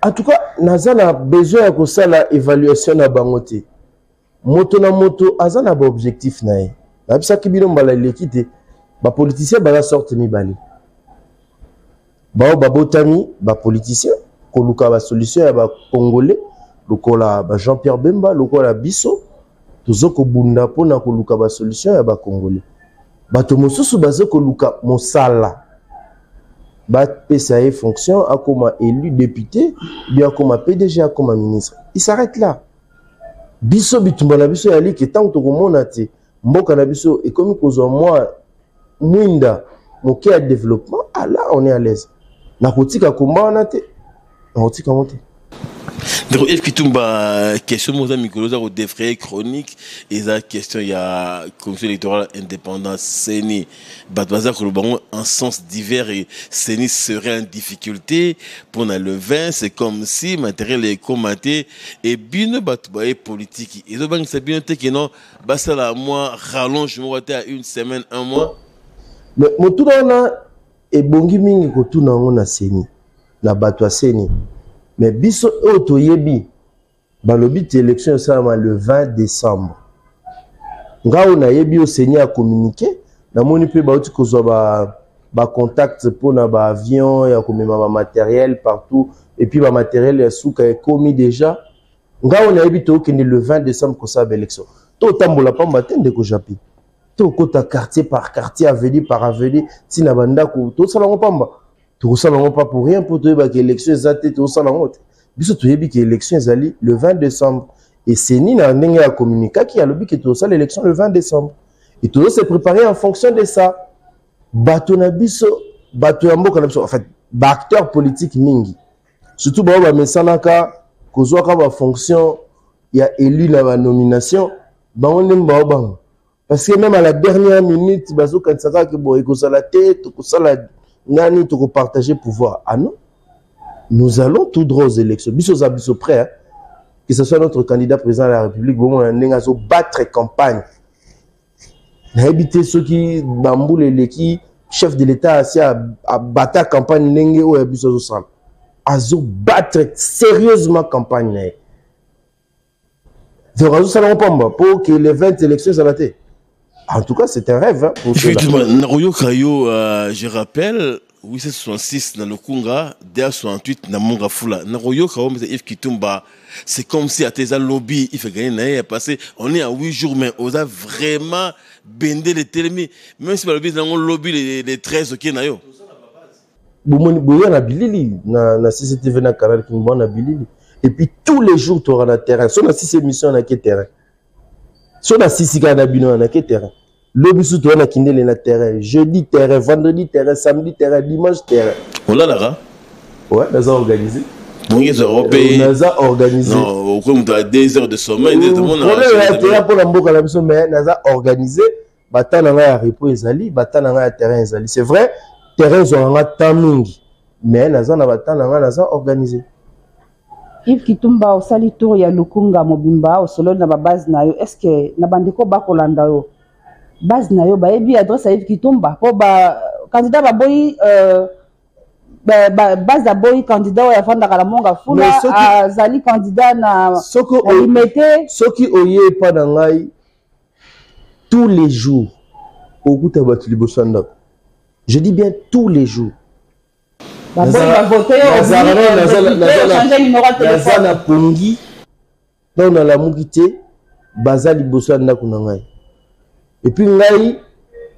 En tout cas, naza na besoin ya kosala évaluation na bango te. Moto na moto aza na baobjectif na ye. Nayebisaki bino mbala eleki te, bapoliticien baza sorte mibale: bao babotami bapoliticien, koluka basolution ya bacongolais, lokola ba Jean Pierre Bemba, lokola biso tozo kobunda mpona koluka basolution ya bacongolais. Bato mosusu bazo koluka mosala, bapesa ye fonction, akoma élu député, bien akoma PDG, akoma ministre, il s'arrête là. Biso bitumba na biso ya like, ntango tokomona te mboka na biso ekomi kozwa mwa mwinda moke ya développement, ah là on est à l'aise. Nakotika komba wana te, nakotika yango te. Ndeko Yves Kitumba, question moko eza mikolo eza kodéfrayer chronique, eza question ya Commission électorale indépendante, CENI. Bato baza koloba bango en sens divers et CENI serait en difficulté mpona le 20. C'est comme si matériel ekoma te. E bino bato baye politiki, ezobangisa bino te ke non, basala mwa rallonge moko te ya une semaine, un mois? Mais motuna wana ebongi mingi kotuna yango na CENI, na bato ya CENI. Mais biso oyo toyebi, balobi te élection esalama le 20 décembre. Nga oyo nayebi, oyo CENI acommuniqué, namoni mpe bauti kozwa bacontact mpona baavion ya komema bamatériel partout, et puis bamatériel ya suka ekomi déjà. Nga oyo nayebi, tookende le 20 décembre kosala baélection. Totambola pamba te, ndeko Japi. Tokota quartier par quartier, avenue par avenue, ntina bandako. Tosala yango pamba, tokosala yango pas pour rien mpo toyebaka élection eza te. Tokosala yango te. Biso toyebi ke élection ezali le 20 décembre et CENI na ndenge ya communiquaki, alobi ke tokosala élection le 20 décembre et tozo se préparer en fonction de ça. Bato na biso, bato ya mboka na biso, en fait baacteur politique mingi, surtout bao bamesanaka kozwaka bafonction ya élu na banomination, bango nde bao bango, parce que même à la dernière minute bazokanisa kaka ke bon, ekozala te, tokosala nani, tokopartage pouvoir. Ah non, nous allons tout droit aux élections. Biso oza biso prêt, hein? Que ce soit notre candidat président de la République, bomona ndenge azobattre campagne. Nayebi te soki bambula eleki, chef de l'État asi abata campagne ndenge oyo ya biso azosala. Azobattre sérieusement campagne na ye. Donc azosala ngo pamba mpo ke le 20 élection ezala te. En tout cas, c'est un rêve, hein, pour Effectivement, nakoyoka yo. Je rappelle, 866 na Lukunga, DA68 na Mont-Ngafula. Nakoyoka yo, Yves Kitumba, c'est comme si ata eza lobi il fait gagner na ye, parce on est à 8 jours, mais oza vraiment bendele telemi. Même si balobi nango lobi les 13, oke na yo. Bomoni boya na bilili na CCTV, na canal Kimbo na bilili. Et puis tous les jours toka na terrain. So na sisi émission, na ke terrain. So na sisi kaka na bino, na ke terrain. Lobi su toya na Kindele na terrain, jeudi terrain, vendredi terrain, samedi terrain, dimanche terrain. Olalaka? Ouais, naza organisé. Bongi ezwaka mpe naza organisé. Non, okoki moto ya 2 heures de sommeil nde tomona. Problème ya teya mpona mboka na biso, mais naza organisé. Bata na ngai ya repos ezali, bata na ngai ya terrain ezali. C'est vrai, terrain ezwaka nga temps mingi, mais naza na bata na ngai, naza organisé. Yves Kitumba, osali tour ya Lukunga mobimba, osololi na babase na yo. Est ce que na bandeko bakolanda yo, base na yo bayebi adresse ya Yves Kitumba? Mpo ba candidat baboyi, base aboyi candidat oyo afandaka na Monga Fula, azali candidat na Limete. Soki oye epa na ngai, tous les jours okuta bato liboso ya ndako. Je dis bien tous les jours. Naza na pongi ntango nalamuki te, baza liboso ya ndako na ngai. Et puis ngai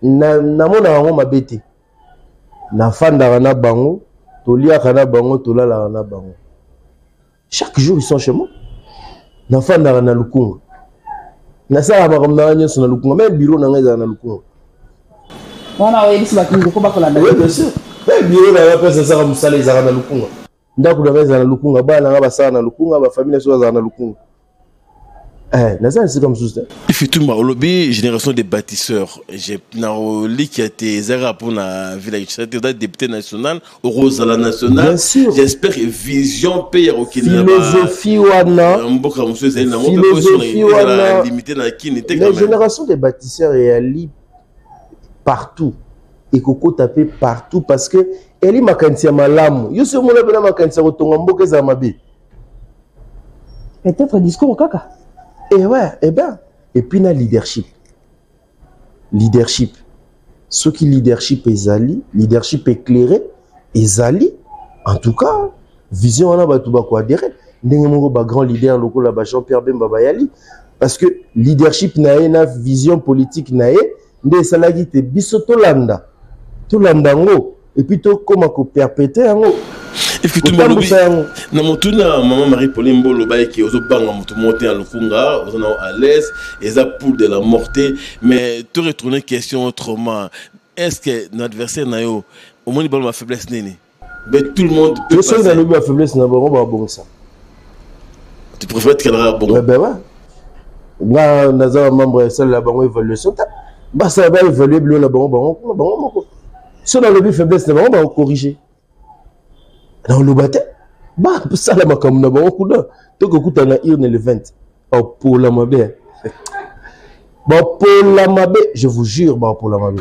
namonaka yango mabe te. Nafandaka na bango, toliaka na bango, tolalaka na bango. Chaque jour ils sont chez moi. Nafandaka na Lukunga, nasalaka makambo na ngai nyonso na Lukunga. Même bureau na ngai ezala na Lukunga. Wana oyebisi bato ndeko bakolanda. Oui, bien sûr. Même bureau na ngai mpe ezalaka, mosala ezalaka na Lukunga. Ndako na ngai ezala na Lukunga, bana na ngai basala na Lukunga, bafamille na biso bazala na Lukunga. Naza na esika mosusu te. Fitumba, olobi génération des bâtisseurs. Na olikia te ezalaka mpona ville ya Kinshasa te. Oza député national, okozala national. Bien sûr. J'espère que vision mpe ya kokende na philosophie wana mboka mosusu ezali nango mpe Philosophie wana. Limité na Kini te. La quand même. Génération des bâtisseurs eyali partout, ekokota mpe partout, parce que eli makanisi ya malamu. Yo so omona mpena makanisi ya kotonga mboka ezala mabe? Peut-être discours kaka. Et ouais, eh ben, et puis na leadership. Leadership, soki leadership ezali, leadership éclairé ezali, en tout cas vision wana bato bakoadhérer. Ndenge moko bagrand leader lokola ba Jean Pierre Bemba bayali, parce que leadership na ye na vision politique na ye nde esalaki te biso tolanda, tolanda yango et puis tokóma koperpétuer yango. Fitumba, olobi Kotambusa yango. Na motuna mama Marie Pauline Mbolo bayeke, ozobanga moto moko te na Lukunga, oza na à l'aise, eza poule de la mort te. Mais to retourner question autrement: est ce que na adversaire na yo omoni balo ba faiblesse nini? Mais tout le monde peut Soki passer. Nalobi bafaiblesse na bango, babongisa. Tu préfères tikalaka bongo? Ouais, ben ouais. Nga naza membre ya esalela bango évaluation te. Basala, baévalue bilo na bango, bango kuna, bango moko. So nalobi faiblesse na bango, bakocorriger. Naoloba te, basala makambo na bango kuna. Tokokuta na urne le 20, bapola mabe, bapola mabe, je vous jure, bapola mabe.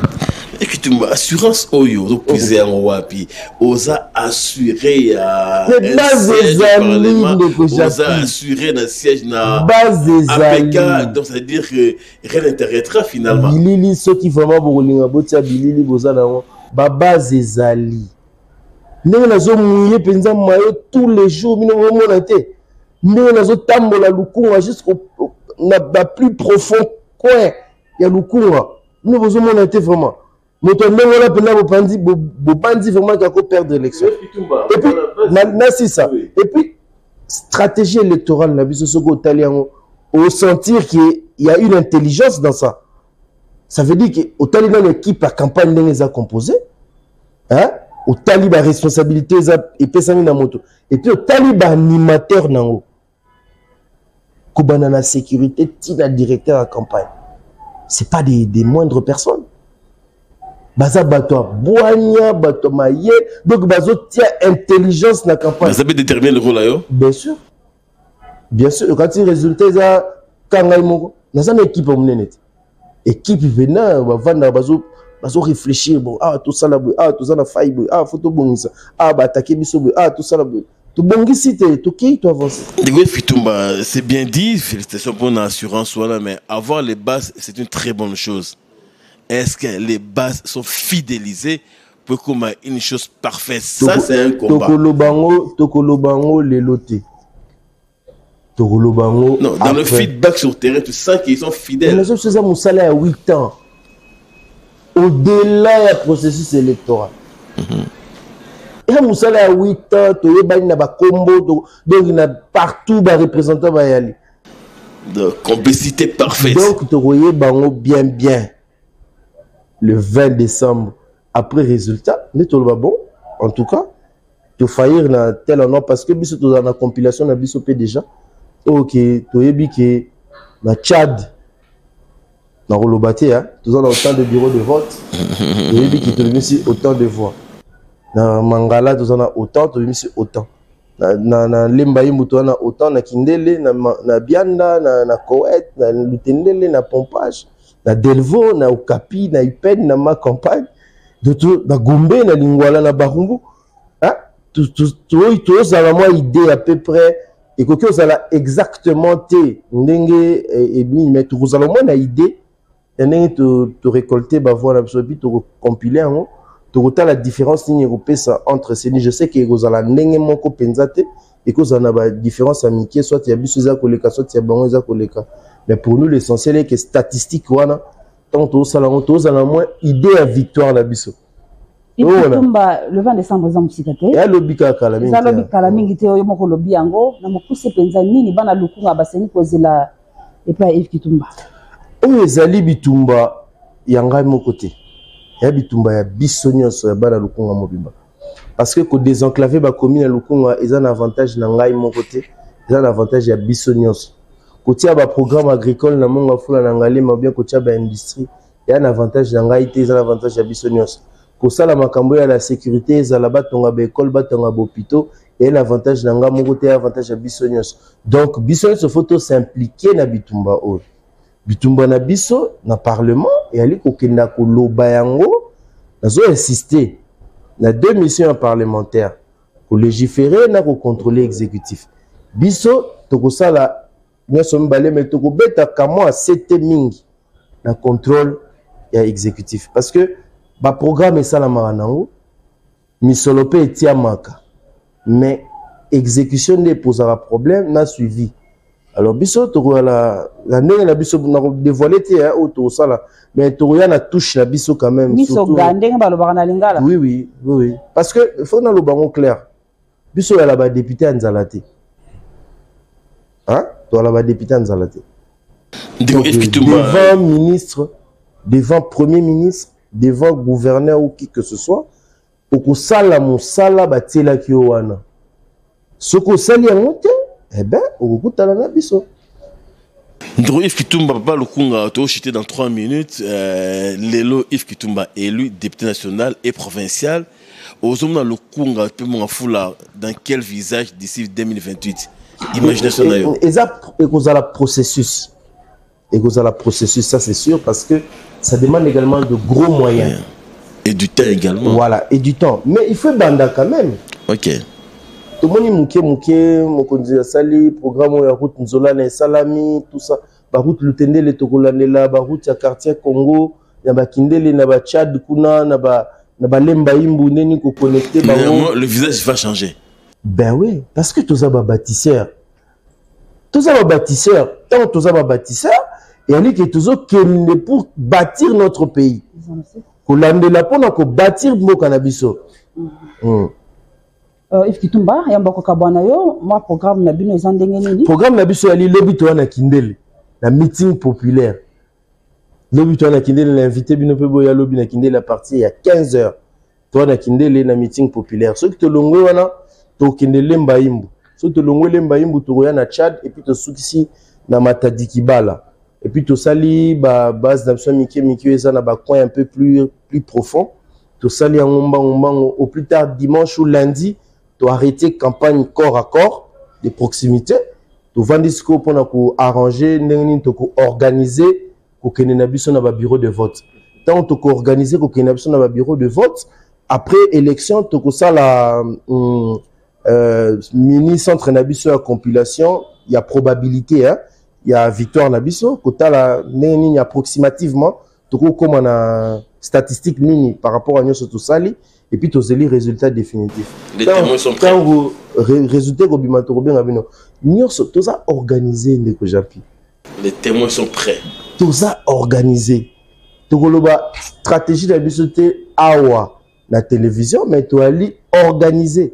Ekitumba, assurance oyo ozopuise yango wapi? Oza assuré ya Mais un base siège au ezali, parlement, ndeko oza Jacques. Assuré na siège na Base APK. ezali. Donc c'est à dire que rien n'intéresera finalement. Bilili, soki vraiment bokolinga botia bilili, boza nango. Babase ezali. Ndenge nazomouiller mpenza maillot tous les jours, bino bomona te ndenge nazotambola Lukunga jusqu'au na ba plus profond coin ya Lukunga. Bino bozomona te vraiment moto ya ndenge wana mpenza. Bopandi, bobandi vraiment kaka koperdre élection. Et puis nasisa. Et puis stratégie électorale na biso, soki otali yango, osentir qu'il y a une intelligence dans ça. Ça veut dire que otali nano équipe ya campagne ndenge eza composé, hein? Otali baresponsabilité eza epesami na moto, et puis otali baanimateur nango, kobanda na sécurité ntina directeur ya campagne. C'est pas des moindres personnes. Baza bato ya bwanya, bato ya maye. Donc bazotia intelligence na campagne. Baza mpe déterminer le rôle na yo? Bien sûr, bien sûr. Okati résultat eza ka ngai moko. Naza na équipe ya monene te. Équipe mpena bavandaka, bazo réfléchir: bon, awa tosala boye, awa toza na faille boye, awa faut tobongisa, awa baatake biso boye, awa tosala boye. Tobongisi te, tokei, toavance. Ndeko Fitumba, c'est bien dit, félicitations pour l'assurance, voilà, mais avoir les bases, c'est une très bonne chose. Est-ce que les bases sont fidélisées pour qu'on ait une chose parfaite? Ça, c'est un combat. Tokoloba yango, tokoloba yango lelo te. Tokoloba yango Non, dans le après. Feedback sur terrain, tu sens qu'ils sont fidèles. Nazo biso eza mosala ya 8 ans, au-delà ya processus électoral. Eza mosala ya 8 ans. Toyebani na bakombo, donc na partout bareprésentant bayali. De complicité parfaite. Donc tokoyeba yango bien bien le 20 décembre, après résultat nde toloba: bon, en tout cas Tofaillir na tel endroit parce que biso tozala na compilation na biso mpe déjà oyo ke toyebi ke na Tchad, nakoloba te, toza na autant de bureau de vote, toyebi ke tobimisi autant de voix. Na Mangala toza na autant, tobimisi autant. Na Lemba Imbu toza na autant, na Kindele, na Bianda, na Koet, na Lutendele, na Pompage, na Delvaux, na Okapi, na Upen, na Ma Campagne, na Gombe, na Lingwala, na Barumbu. Tozala mwa idée à peu près. Ekoki ozala exactement te ndenge ebimi, mais tokozala mwa na idée ya ndenge torécolte bavoix na biso, et puis tokocompile yango, tokotala différence nini ekopesa entre CENI. Je sais ke ekozala ndenge moko mpenza te, ekozala na badifférence ya mike, soit ya biso eza koleka, soit ya bango eza koleka. Mais pour nous, l'essentiel est que statistique wana, ntango tozosala yango, tozala mwa idée ya victoire na biso. Tumba, le 20 décembre eza mosika te. Alobi kaka kala mingi. Eza lobi, kala mingi te. Oyo moko olobi yango na mokuse mpenza, nini bana Lukunga basengi kozela epai ya Yves Kitumba? Oyo ezali bitumba ya ngai moko te, ya bitumba ya biso nyonso, ya bana Lukunga mobimba, parce que kodésenclave bacommune ya Lukunga eza na avantage na ngai moko te, eza na avantage ya biso nyonso. Kotia baprogramme agricole na Mont Ngafula, na Ngaliema, bien kotia baindustrie, eya na avantage na ngai te, eza na avantage ya biso nyonso. Kosala makambo ya la sécurité ezala, batonga baekole, batonga bahôpitaux, eya na avantage na ngai moko te, ya avantage ya biso nyonso. Donc biso nyonso faut tos'impliquer na bitumba oyo. Bitumba na biso na parlement eyali kokenda koloba yango. Nazo insister na deux missions ya parlementaire: kolégiférer na kocontrôler exécutif. Biso tokosala nyonso mibale, mais tokobetaka mwa sete mingi na contrôle ya exécutif, parce que baprogramme esalamaka nango, misolo mpe etiamaka, mais exécution nde epozaka problème na suivi. Alors biso tokoyala na ndenge na biso, na kodévoile te oyo tokosala, mais tokoya na touche na biso quand même. Miso ga, ndenge balobaka na lingala. Oui, parce que faut naloba yango clair: biso oyala badéputé ya nzala te, toyala badéputé ya nzala te. Donc, devant ministre, devant premier ministre, devant gouverneur ou qui que ce soit, okosala mosala batielaki yo wana. Soki osali yango te, eh ben okokutana na biso. Ndeko Yves Kitumba, Papa Lukunga, tochuter dans 3 minutes. Lelo Yves Kitumba élu député national et provincial. Ozomona Lukunga pe Mont Ngafula dans quel visage d'ici 2028? Imagination na yo. Eza ekozala processus. Ekozala processus, ça c'est sûr, parce que ça demande également de gros moyens. Et du temps également. Voilà, et du temps. Mais il faut banda quand même. Tomoni moke moke, mokonzi asali programme oyo ya route Nzolana esalami, tout ça, baroute Lutendele tokolandela, baroute ya quartier Congo, ya bakindele, na bachad kuna, na balemba imbu, ndeni koconnecte bango. Le visage va changer. Ben oui, parce que toza babâtisseur, toza babâtisseur. Ntango toza babâtisseur, eyali ke tozokende pour bâtir notre pays, kolandela mpona kobâtir mboka na biso. Yves Kitumba, yamba kokabwa na yo, mwa programme na bino eza ndenge nini? Programme na biso yali lobi toya na Kindele na meeting populaire. Lobi toya na Kindele, na invité bino mpe boya lobi na Kindele à partir ya 15 heures. Toya na Kindele na meeting populaire. Soki tolongwe wana, tokende Lemba Imbu. Soki tolongwe Lemba Imbu, tokoya na Tchad, et puis tosukisi na Matadi Kibala, et puis tosali babase na biso mike mike oyo eza na bacoin un peu plus profond. Tosali yango mbango mbango. Au plus tard dimanche ou lundi, toarrêté campagne corps à corps de proximité. Tovandi sikoyo mpona koarranger ndenge nini tokoorganize kokende na biso na babureau de vote. Ntango tokoorganize kokende na biso na babureau de vote, après élection, tokosala mini centre na biso ya compilation ya probabilité, hein, ya victoire na biso, kotala ndenge nini approximativement tokokóma na statistique nini par rapport à nyonso tosali, et puis tozeli résultat définitif. Ntango résultat ekobima, tokobenga bino nyonso. Toza organisé, ndeko Japi. Les témoins sont prêts. Toza organisé. Tokoloba stratégie na biso te awa na télévision, mais toali organisé.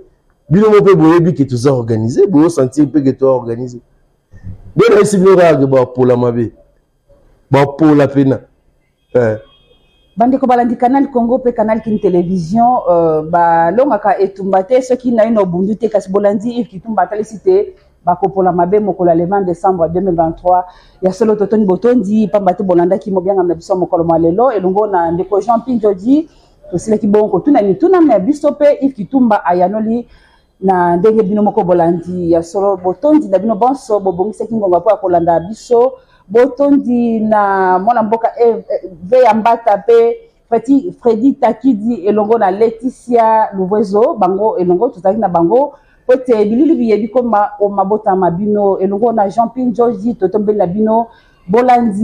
Bino mo mpe boyebi ke toza organisé, boyosentir mpe ke toza organisé. Boyebisi bino kaka ke bapola mabe, bapola pena. Bandeko balandi Canal Congo mpe Canal Kin Television, balongaka etumba te soki naino obundu te. Kasi bolandi Yves Kitumba atalisi te bakopola mabe mokolo ya le 20 décembre 2023. Ya solo, totoni botondi pamba te bolandaki mobiangami na biso mokolo mwa lelo elongo na ndeko Jean Pinjodi. Tosilaki bongo kotuna mituna na biso mpe Yves Kitumba ayanoli na ndenge bino moko bolandi. Ya solo, botondi na bino bonso bobongisaki ngonga mpo ya kolanda biso. Botondi na mwana mboka Veya Mbata mpe Fredi Takidi elongo na Leticia Luvezo. Bango elongo tozalaki na bango po ete bilili biyebi koma o mabota ma bino. Elongo na Jean Pin Georgi, totombeli na bino bolandi.